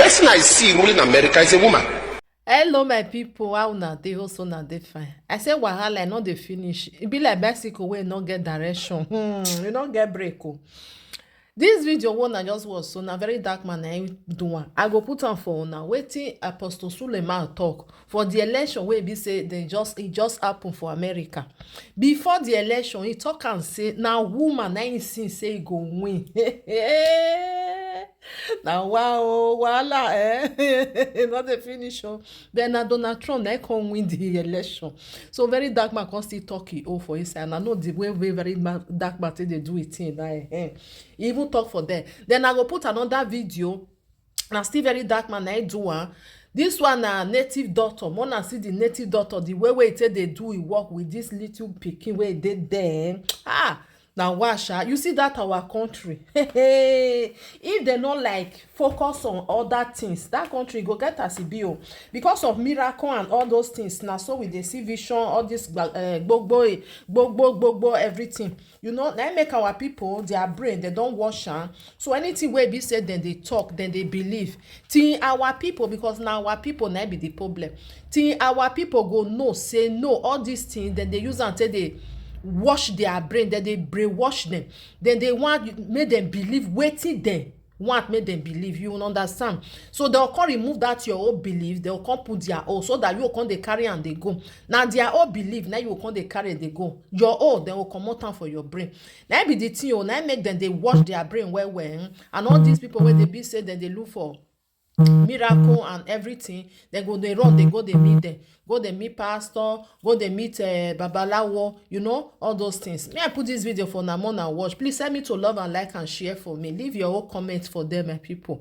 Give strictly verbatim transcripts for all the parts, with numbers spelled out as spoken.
Person I see ruling America is a woman. Hello, my people. How una dey? Hope una dey fine. I say wahala, I no dey finish. E be like bicycle wey no get direction. Hmm, you no get brake o. This video wey una just watch so na very dark man na him do am. I go put am for una. Wetin Apostle Suleiman talk for the election wey be say they just e just happen for America. Before the election, he talk am say na woman na him see say e go win. Na wa o wahala eh, e no dey finish o. Then na Donald Trump na him come win the election. So very dark man come still talk e own for inside. And I know the way wey very ma- dark man take dey do it thing na eh. He even talk for there. Then I go put another video. Na still very dark man na him do am. This one na native doctor. Mona see the native doctor, the way wey e take dey do e work with this little pikin wey e dey there. Ah, na wa sha. You see that our country. If they no like focus on other things, that country go get as e be o. Because of miracle and all those things, na so we dey see vision, all this gba- eh, gbogbo, eh, gbogbo, gbogbo, everything. You know, na im make our people, their brain, they don wash am. So anything wey be say dem dey talk, dem dey believe. Till our people, because na our people na im be the problem. Till our people go know say no, all these things, dem dey use am take dey wash their brain, dem dey brainwash them. Then they want make them believe wetin dem want make dem believe, you understand? So they'll come remove that your own belief, they'll come put their own, so that you come dey carry and they go. Now their own belief, now you come dey carry they go. Your own, they will comot am for your brain. Na be the thing o, na make them they wash their brain well well. And all these people wey dey be say dem dey look for miracle and everything, they go dey run, they go dey meet them, go dey meet pastor, go dey meet uh, babalawo, you know, all those things. Me, I put this video for una, una watch. Please help me to love and like and share for me. Leave your own comment for them, my people.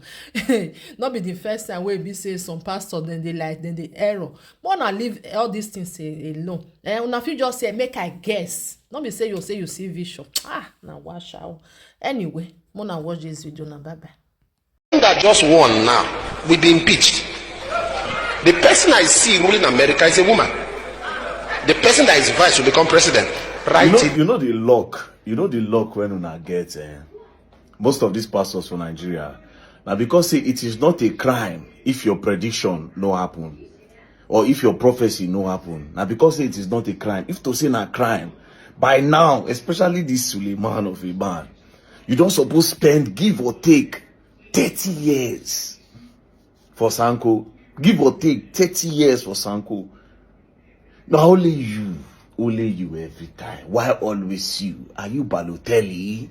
Not be the first time wey be say some pastor then they like then they error. But una leave all these things a- alone. Eh, una fit just say make I guess. Not be say you say you see vision. Ah, na wash out. Anyway, una watch this video now. Bye bye. That just won now will be impeached. The person I see ruling America is a woman. The person that is vice will become president. Right? You know, you know the luck. You know the luck when una get eh? Most of these pastors for Nigeria. Now because say it is not a crime if your prediction no happen or if your prophecy no happen. Now because say it is not a crime. If to say na crime, by now, especially this Suleiman of a man, you don't suppose spend give or take thirty years for Sanko. Give or take thirty years for Sanko. Now only you, only you every time. Why always you? Are you Balotelli?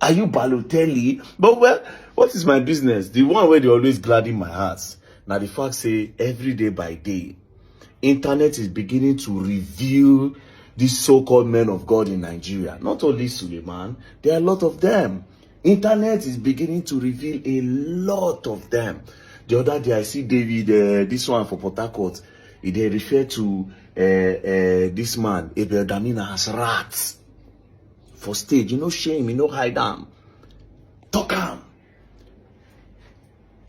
Are you Balotelli? But well, what is my business? The one where they always gladden my heart. Now the fact say every day by day, internet is beginning to reveal these so-called men of God in Nigeria. Not only Suleiman, there are a lot of them. Internet is beginning to reveal a lot of them. The other day I see David, uh, this one for Port Harcourt, he dey refer to uh, uh, this man, Abel Damina, as rats for stage. You know shame, you know hide am. Talk am.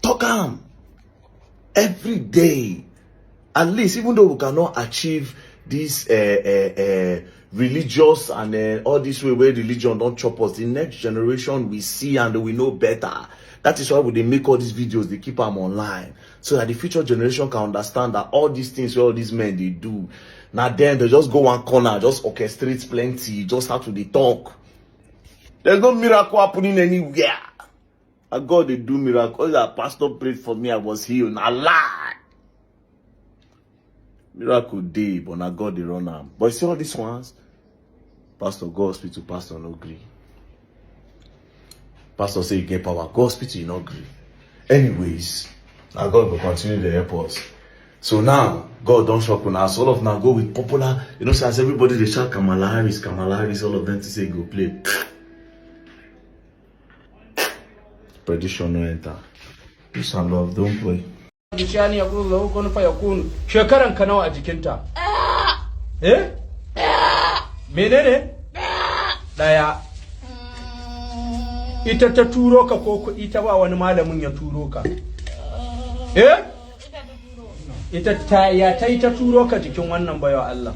Talk am. Every day. At least, even though we cannot achieve this uh, uh, uh, religious and uh, all this way where religion don't chop us, the next generation we see and we know better. That is why we they make all these videos, they keep them online, so that the future generation can understand that all these things where all these men they do. Now then they just go one corner, just orchestrate plenty, just have to they talk. There's no miracle happening anywhere. And God they do miracle. All that pastor prayed for me, I was healed. I lie. Miracle day, but now God they run am. But you see all these ones, pastor go hospital, pastor no gree. Pastor say you get power, go hospital, you no gree. Anyways, now God will continue to help us. So now, God don't shock on us. All of now go with popular, you know, so as everybody they shout Kamala Harris, Kamala Harris, all of them to say go play. Prediction no enter. Peace and love, don't play. Bishani ya kulu lahu kun fa yakunu. Shekaran ka nawa a jikinta? Eh? Menene? Daya. Ita ta turo ka ko kuɗi ta ba wani malamin ya turo ka? Eh? Ita ta ya ta yi ta turo ka jikin wannan baiwa Allah?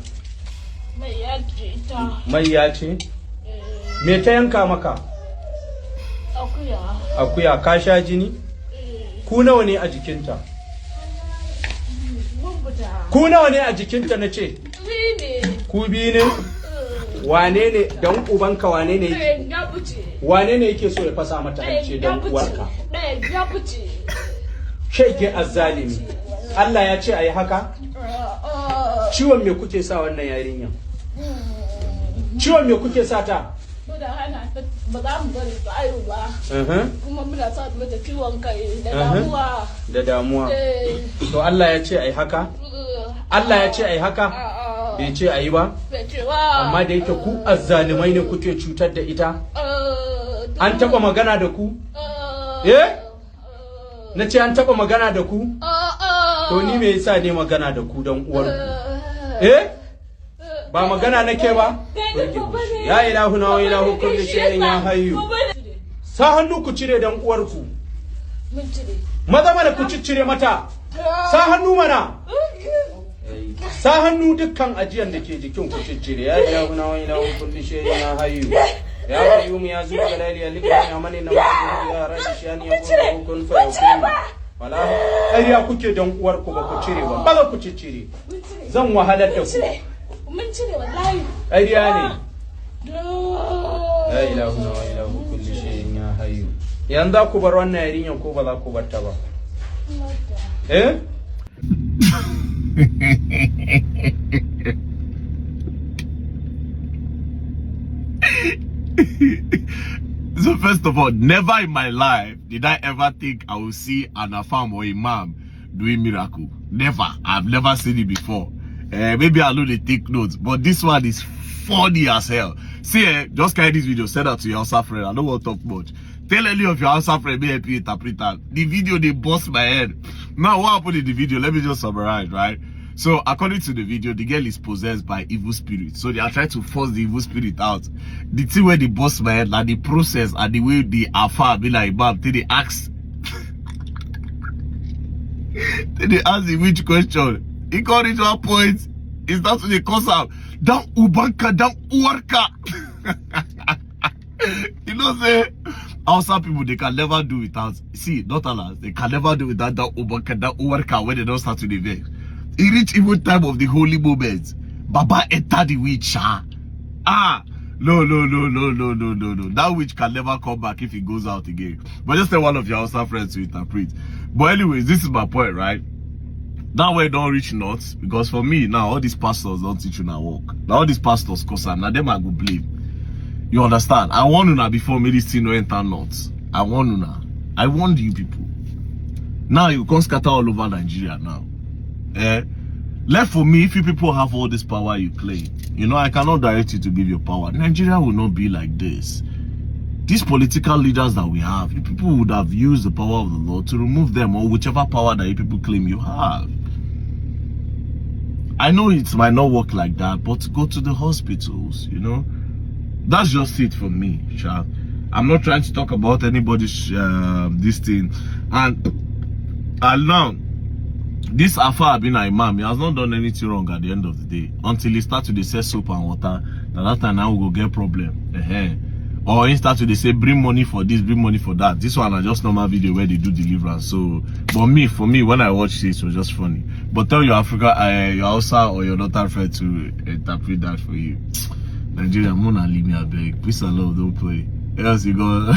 Mai ya ce ita. Mai ya ce? Me ta yanka maka? Akuya. Akuya, ka sha jini? Ku nawa ne a jikinta? Ku nawa ne a jikinta na ce? Ku biyu ne? Wane ne dan ubanka, wane ne? Wane ne yake so ya fasa mata hanci dan uwarka? Shege azzalimi. Allah ya ce a yi haka? Ciwon me kuke sa wannan yarinyar? Ciwon me kuke sa ta? Muna hana ta, ba za mu bari ta haihu ba. Aha. Kuma muna sa mata ciwon kai da Aha. damuwa. Da damuwa. Eh, To Allah ya ce a yi haka? eh, Allah ya ce a yi haka? a'a. Bai ce a yi ba? Bai ce ba. Amma da yake ku azzalumai ne kuke cutar da ita. Eh, An taɓa magana da ku? eh, Eh? Na ce an taɓa magana da ku? a'a. To ni me yasa ne magana da ku dan uwarku? Eh? Ba magana nake ba? Kai din babba ne. Ya ilahuna wa ilahu kulli shay'in ya hayyu. Sa hannu ku cire dan uwarku. Mun cire. Maza mana ku ciccire mata. Sa hannu mana. Sa hannu dukkan ajiyan da ke jikin ku ciccire. Ya ilahuna wa ilahu kulli shay'in ya hayyu. Ya qayyum ya zul jalali ya ikram ya man innahu ya rabbi shani ya kun fayakun. Wala ƙarya kuke dan uwarku ba ku cire ba. Ba za ku ciccire. Zan wahalar da ku. Mun cire wallahi. Ƙarya ne. No. La ilahuna wa ilahu kulli shay'in ya hayyu. Yanzu za ku bar wannan yarinyar ko ba za ku bar ta ba? Eh? So first of all, never in my life did I ever think I would see an afam or imam doing miracle. Never. I've never seen it before. Uh, maybe I know they take notes, but this one is funny as hell. See, eh, just carry this video, send that to your Hausa friend. I don't want to talk much. Tell any of your Hausa friend, may help you interpret that. The video, they bust my head. Now, what happened in the video? Let me just summarize, right? So, according to the video, the girl is possessed by evil spirits. So, they are trying to force the evil spirit out. The thing where they bust my head, like the process and the way the Afa be like, Imam, till they ask, till they ask the witch question. He got into a point. It's not to the cause out. Down Ubanka, down Uwarka. You know, say, Hausa people, they can never do without, see, not Alas, they can never do without that Ubaka, that Uwarka when they don't start to the vex. It reach even time of the holy moment. Baba enter the witch, ah. Ah, no, no, no, no, no, no, no, no. That witch can never come back if he goes out again. But just tell one of your Hausa friends to interpret. But anyways, this is my point, right? That way don't reach nuts, because for me now, all these pastors don't teach you now work. Now all these pastors, cause now them I go blame. You understand? I warn you now before me this thing no enter nuts. I warn you now. I warned you people. Now you come scatter all over Nigeria now. Eh? Left for me, if you people have all this power you claim, you know, I cannot direct you to give your power. Nigeria will not be like this. These political leaders that we have, you people would have used the power of the Lord to remove them, or whichever power that you people claim you have. I know it might not work like that, but go to the hospitals, you know. That's just it for me, sha. I'm not trying to talk about anybody's uh, this thing. And and now, this Afa being an imam, he has not done anything wrong at the end of the day. Until he start to dey sell soap and water, na that time now we go get problem. Ehen. Or he start to dey say, "Bring money for this, bring money for that." This one na just normal video where they do deliverance. So, but me, for me, when I watch this, it was just funny. But tell your Africa, uh, your Hausa or your northern friend to interpret that for you. Nigeria, Mona, leave me, I beg. Peace and love, don't play. Else you go.